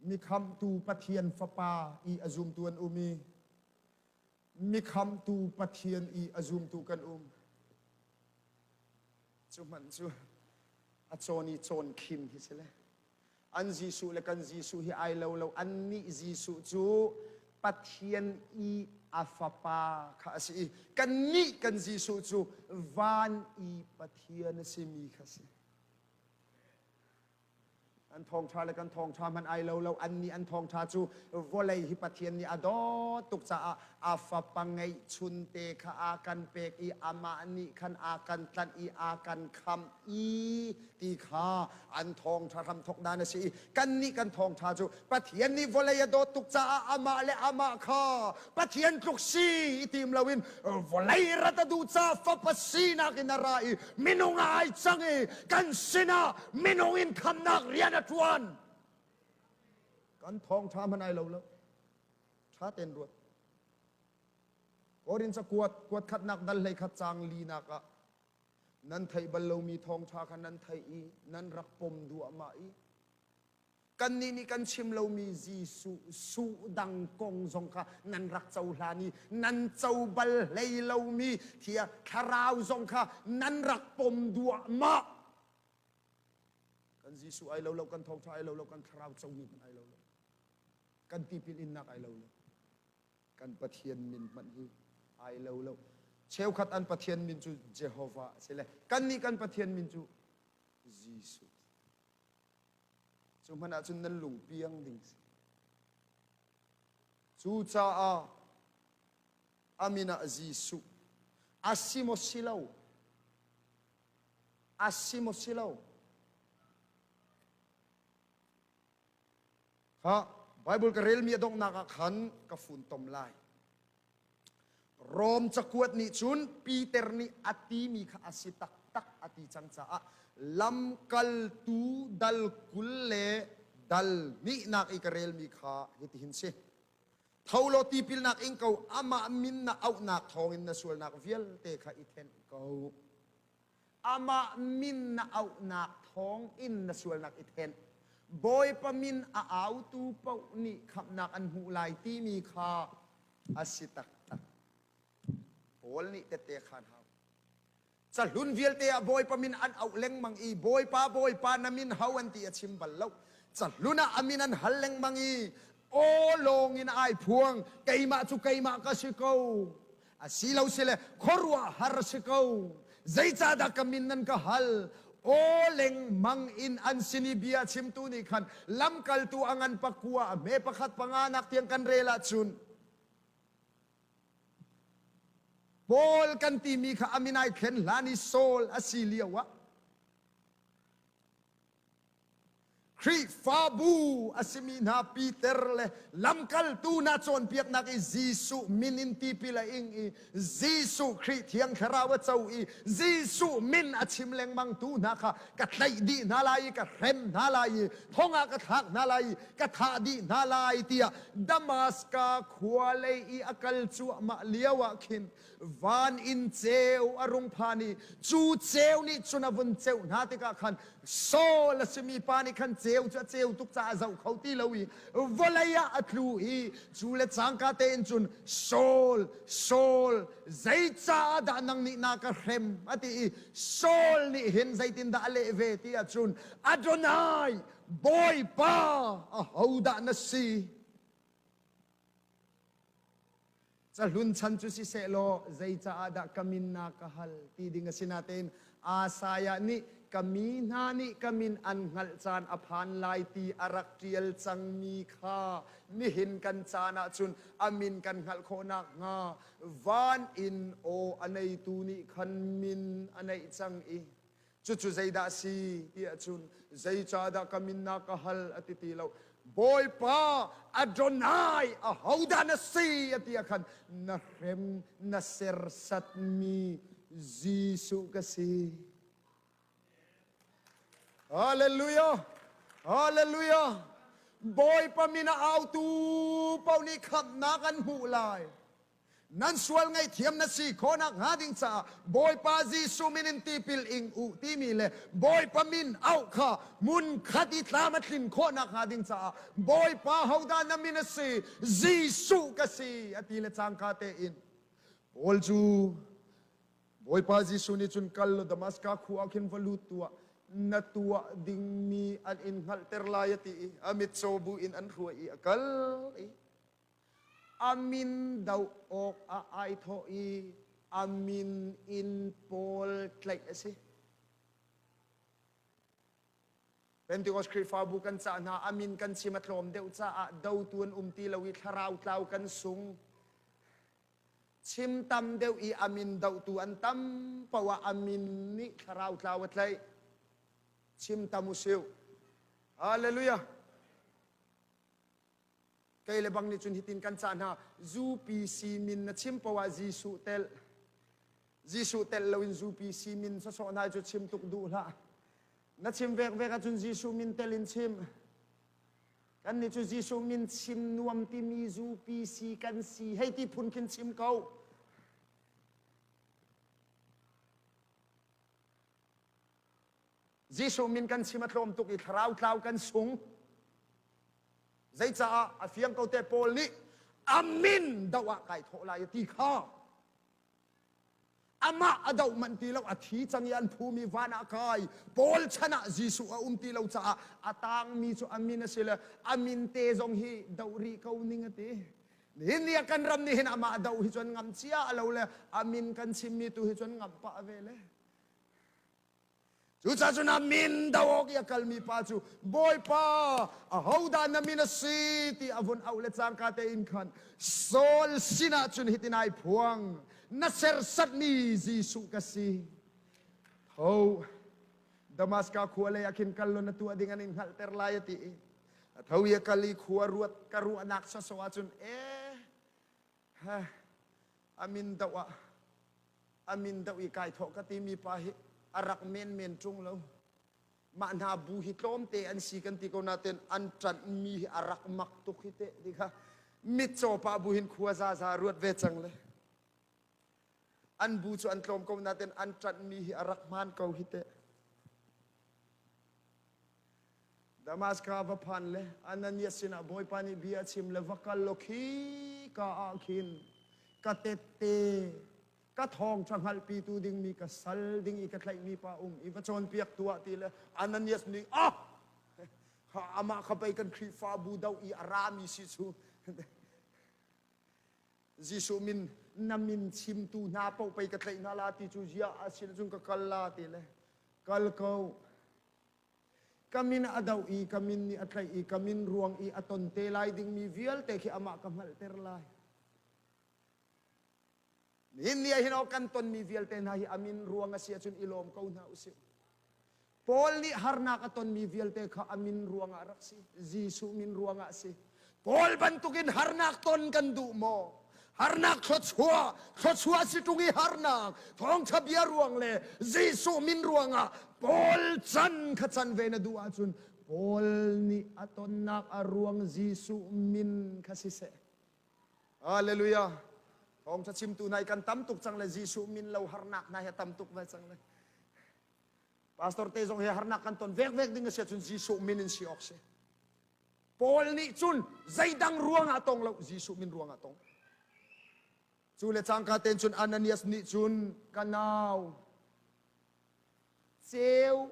Mikhamhtu Pathian Fapa i a zumtu an um i mikhamhtu Pathian i a zumtu kan um. Cu hmanh cu a cawn i cawn khim hi si le. An Jesuh le kan Jesuh hi ai lo lo. Annih Jesuh cu Pathian i a Fapa kha a si i kannih kan Jesuh cu van i Pathian a simi kha a si. An thawngṭha le kan thawngṭha hmanh ai lo lo. Annih an thawngṭha cu vawlei hi Pathian nih a dawt tuk caah a Fapa ngeihchun te kha a kan pek i amah nih khan a kan tlanh i a kan khamh i ti kha an thawngṭha hramthawk dan a si i kannih kan thawngṭha cu Pathian nih vawlei a dawt tuk caah amah le amah kha Pathian tluk si i tim loin vawlei rat a duh caah Fapa sinak in a ra i minung ah ai cang i kan sinah minung in khamnak rian a ṭuan. Kan thawngṭha hmanh ai lo lo. Ṭha tein ruat. Korin cakuat kuat khatnak dal hlei khat caang linak ah Nan theih bal lomi thawngṭha kha nan theih i nan rak pom duahmah i kannih nih kan chim lomi Jesuh suh dang kong zong kha nan rak cohlan i nan co bal hlei lomi thia thlarau zong kha nan rak pom duahmah. Kan Jesuh ai lo lo, kan thawngṭha ai lo lo, kan thlarau comi hmanh ai lo lo, kan tipil innak ai lo lo. Kan Pathian min hmanh hi ai lo lo. Cheukhat an Pathian min cu Jehovah a si le kannih kan Pathian min cu Jesuh. Cu hmanh ahcun nan lung piang ding si. Cucaah a min ah Jesuh a si maw si lo? A si maw si lo? Kha Bible ka relmi a donghnak ah khan ka funtom lai. Rom cakuat nih cun Peter nih a timi kha a si taktak a ti cang caah lamkaltu dal 20 le dal hnihnak i ka relmi kha hitihin si. Tho law tipilnak ing ko, amah min na auhnak thawngin na sualnak vialte kha i thenh ko. Amah min na auhnak thawng in na sualnak i thenh. Bawipa min a autu paoh nih khamhnak an hmuh lai timi kha a si taktak. Paul nih tette khan hau. Cahlun vialte ah Bawipa min an auh lengmang i Bawipa, Bawipa na min ho an ti a chim bal lo. Cahlun ah a min an hal lengmang i aw lawng in ai phuang keimah cu keimah ka si ko. A si lo sile khuaruahhar si ko. Zeicahdah ka min nan ka hal? Aw lengmang in an sin i bia chimtu nih khan lamkaltu a ngan pakua a hme pakhat panga nak tiang kan rel ahcun Paul kan timi kha a min ai thlen hlan i Saul a si lio ah Khrihfabu a simi hna Peter le lamkaltu hna cawnpiaknak i Jesuh min in tipil a ing i Jesuh Khrih Thiang Thlarau a co i Jesuh min a chim lengmangtu hna kha ka tlaih dih hna lai i ka hrem hna lai i thong ah ka thlak hna lai i ka thah dih hna lai tiah Damaska khua lei i a kal cuahmah lio ah khin van in ceu a rung phan i cu ceu nih cun a vun ceuh hna tikah khan Saul a simi pa nih khan ceu cu a ceu tuk caah a zoh kho ti lo i vawlei ah a tlu i cu le cangka tein cun Saul Saul zeicah dah nang nih na ka hrem a ti i Saul nih hin zeitindah a leh ve ti ahcun Adonai Bawipa ahodah na si? Cahlun chan cu siseh law zeicaah dah ka min na ka hal ti ding a si natein Isaiah nih ka mi hna nih ka min an hngalh caan a phan lai ti a rak ṭial cangmi kha nihin kan caan ahcun a min kan hngalh khawh nakhnga van in aw a neitu nih khan min a neih cang i Cucu zeidah a si ti ahcun zeicahdah ka min na ka hal a ti ti lo. Bawipa Adonai ahodah na si a ti ah khan na hrem na sersatmi Jesuh ka si. Hallelujah! Hallelujah! Bawipa min a autu paoh nih khamhnak an hmuh lai. Nan sual ngaihthiam na si khawhnak hnga ding caah Bawipa Jesuh min in tipil ing u timi le Bawipa min auh kha hmun khat i tlam a tlin khawhnak hnga ding caah Bawipa hodah na min a si? Jesuh ka si a ti le cangka tein Paul cu Bawipa Jesuh nih cun kal law Damaska khua ah khin va lut tuah na tuah dingmi an in hngalhter lai a ti i a mitcaw bu in an hruai i a kal i A min doh awk ah ai thawh i a min in Paul tlaih a si. Pentecost Khrihfabu kan cah hna a min kan chim a tlawm deuh caah dotu an um ti lo i thlarau tlau kan sung. Chim tam deuh i a min dohtu an tam poah a min nih thlarau tlau a tlaih. Chim tam u Hallelujah. Kei le bang nih cun hitin kan cah hna, UPC min na chim poah Jesuh telh. Jesuh telh loin UPC min sawsawh hna cu chim tuk duh hlah. Na chim vekvek ahcun Jesuh min tel in chim. Kan nih cu Jesuh min chim nuam timi UPC kan si hei ti phun khin chim ko. Jesuh min kan chim a tlawm tuk i thlarau tlau kan sung. Zeicaah a fiang ko te Paul nih a min doh ah kai thawh lai ti kha amah a doh manh ti lo a thi cang i an phumi van ah kai Paul chan ah Jesuh a um ti lo caah a tangmi cu a min a si le a min te zong hi doh rih ko ning a ti nihin ni ah kan ram nih hin amah doh hi cun ngam cia a lo le a min kan chimmi tu hi cun ngamh pah ve le Cucaah cun a min do awk i a kalmi pa cu Bawipa, ahodah na min a si ti a vun auh le cangka tein khan Saul sinah cun hitin ai phuang, na sersatmi Jesuh ka si. Tho, Damaska khua lei ah khin kal law na tuah ding an in hngalhter lai a ti i a tho i a kal i khua ruat ka ruahnak sawsawh ahcun eh a min doh ah a min doh i kai thawh ka timi pa hi a rak menmen ṭung lo mah hna bu hi tlawmte an si kan ti ko nain an ṭanhmi hi a rak mak tuk hi teh ti kha mitcaw pa bu hin khua zaza ruat ve cang le an bu cu an tlawm ko nain an ṭanhmi hi a rak hmaan ko hi teh Damaska va phan le Ananias sinah Bawipa nih bia a chim le va kal law khi ka ah khin ka tette ka thawngṭha hngalhpitu dingmi ka sal ding i ka tlaihmi pa um i va cawnpiak tuah ti le Ananias nih ah amah kha pei kan Khrihfabu do i a rami si cu Jesuh min na min chimtu hna paoh pei ka tlaih hna la ti cu ziah a sin cun ka kal la ti le kal ko Ka min a doh i ka min nih a tlaih i ka min ruang i a ton te lai dingmi vialte khi amah ka hngalhter lai. Nihin ni ah hin aw kan tonmi vialte hna hi a min ruang a si ahcun i lawm ko hna usih. Paul nih harnak a tonmi vialte kha a min ruangah rak si. Jesuh min ruangah a si. Paul bantukin harnak ton kan duh maw? Harnak thluachuah, thluachuah si ṭung i harnak, thawngṭha bia ruang le Jesuh min ruangah Paul can kha can ve na duh ahcun Paul nih a tonnak a ruang Jesuh min kha siseh. Hallelujah. Thawngṭha chimtu hna kan tam tuk cang le Jesuh min lo harnak hna hi a tam tuk ve cang le. Pastor te zong hi harnak kan ton vekvek ding a si ahcun Jesuh min in si awk si. Paul nih cun zeidang ruangah tong lo Jesuh min ruangah tong. Cu le cangka ten cun Ananias nih cun ka nau ceu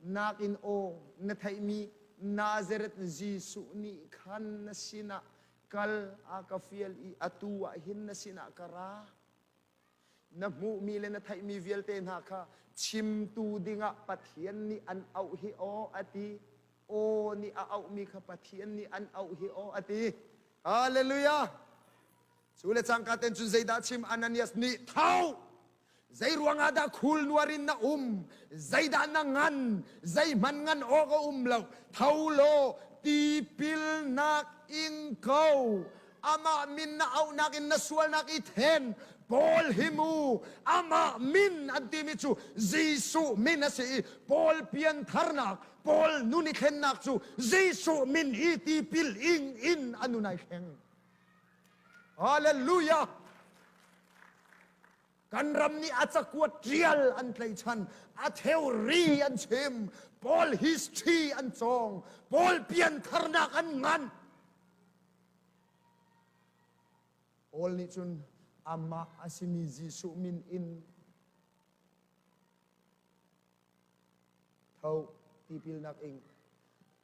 nakin aw na theihmi Nazareth Jesuh nih khan na sinah kal a ka fial i atu ah hin na sinah ka ra. Na hmuhmi le na theihmi vialte hna kha chimtu dingah Pathian nih an auh hi aw a ti. Aw nih a auhmi kha Pathian nih an auh hi aw a ti. Hallelujah! Cu le cangka ten cun zeidah chim Ananias nih tho! Zei ruangah dah khul nuar in na um? Zeidah na ngan? Zeihmanh ngan awk a um lo. Tho law tipilnak ing ko. Amah min na auhnak in na sualnak i then. Paul hi mu amah min an timi cu Jesuh min a si i Paul piantharnak Paul nun i thlennak cu Jesuh min i tipil ing in a nun ai thleng. Hallelujah! Kan ram nih a cakuat ṭial an tlaihchan, a theory an chim, Paul history an cawng, Paul piantharnak an ngan. Paul nih cun amah a simi Jesuh min in tho tipilnak ing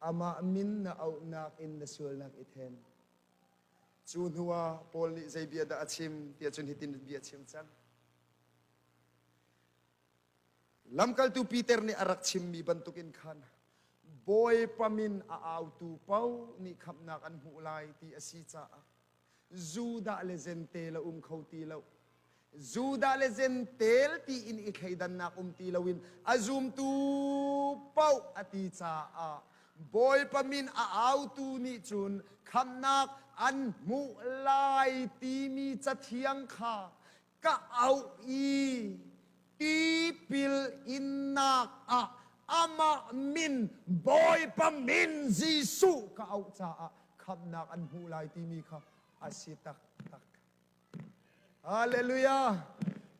amah min na auhnak in na sualnak i then. Cu hnu ah Paul nih zei bia dah a chim tiah cun hitin bia a chim cang. Lamkaltu Peter nih a rak chimmi bantukin khan Bawipa min a autu paoh nih khamhnak an hmuh lai ti a si caah Judah le Jentail a um kho ti lo. Judah le Jentail tiin i thleidannak um ti loin a zumtu paoh a ti caah Bawipa min a autu nih cun khamhnak an hmuh lai timi cathiang kha ka auh i tipil innak ah amah min Bawipa min Jesuh ka auh caah khamhnak an hmuh lai timi kha a si taktak. Hallelujah!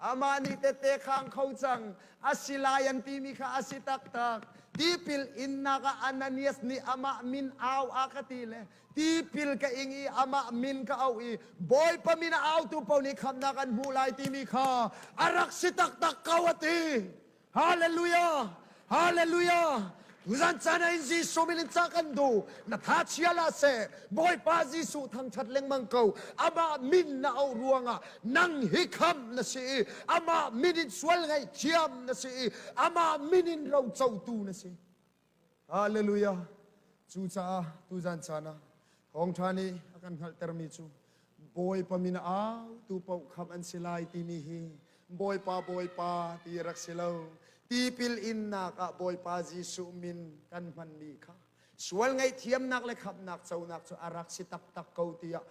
Amah nih tette khang kho cang. A si lai an timi kha a si taktak. Tipil innak ah Ananias nih amah min au a ka ti le tipil ka ing i amah min ka auh i Bawipa min a autu paoh nih khamhnak an hmuh lai timi kha a rak si taktak ko a ti. Hallelujah! Hallelujah! Tuzan caan ah in Jesuh min in ca kan duh. Na tha chia la seh. Bawipa Jesuh thangthat lengmang ko. Amah min na auh ruangah nang hi khamh na si i amah min in sual ngaihthiam na si i amah min in rocotu na si. Hallelujah. Cucaah tuzan caan ah thawngṭha nih a kan hngalhtermi cu Bawipa min a autu paoh khamh an si lai timi hi Bawipa Bawipa ti rak si lo. Tipil innak ah Bawipa Jesuh min kan hmanmi kha sual ngaihthiamnak le khamhnak conak cu a rak si taktak ko tiah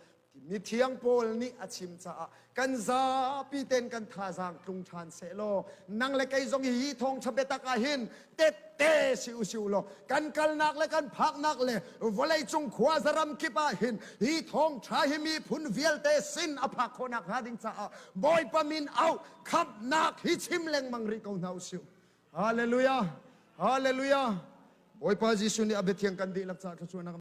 Mithiang Paul nih a chim caah kan zapi ten kan thazaang tlung ṭhan sehlaw nang le kei zong hi thawngṭha biatak ah hin tette si u si u law kan kalnak le kan phaknak le vawleicung khua zaram kip ah hin hi thawngṭha hi miphun vialte sin a phak khawhnak hnga ding caah Bawipa min auh khamhnak hi chim lengmang rih ko hna u sih. Hallelujah! Hallelujah! Bawipa Jesuh nih a biathiang kan dihlak caah thluachuahnak.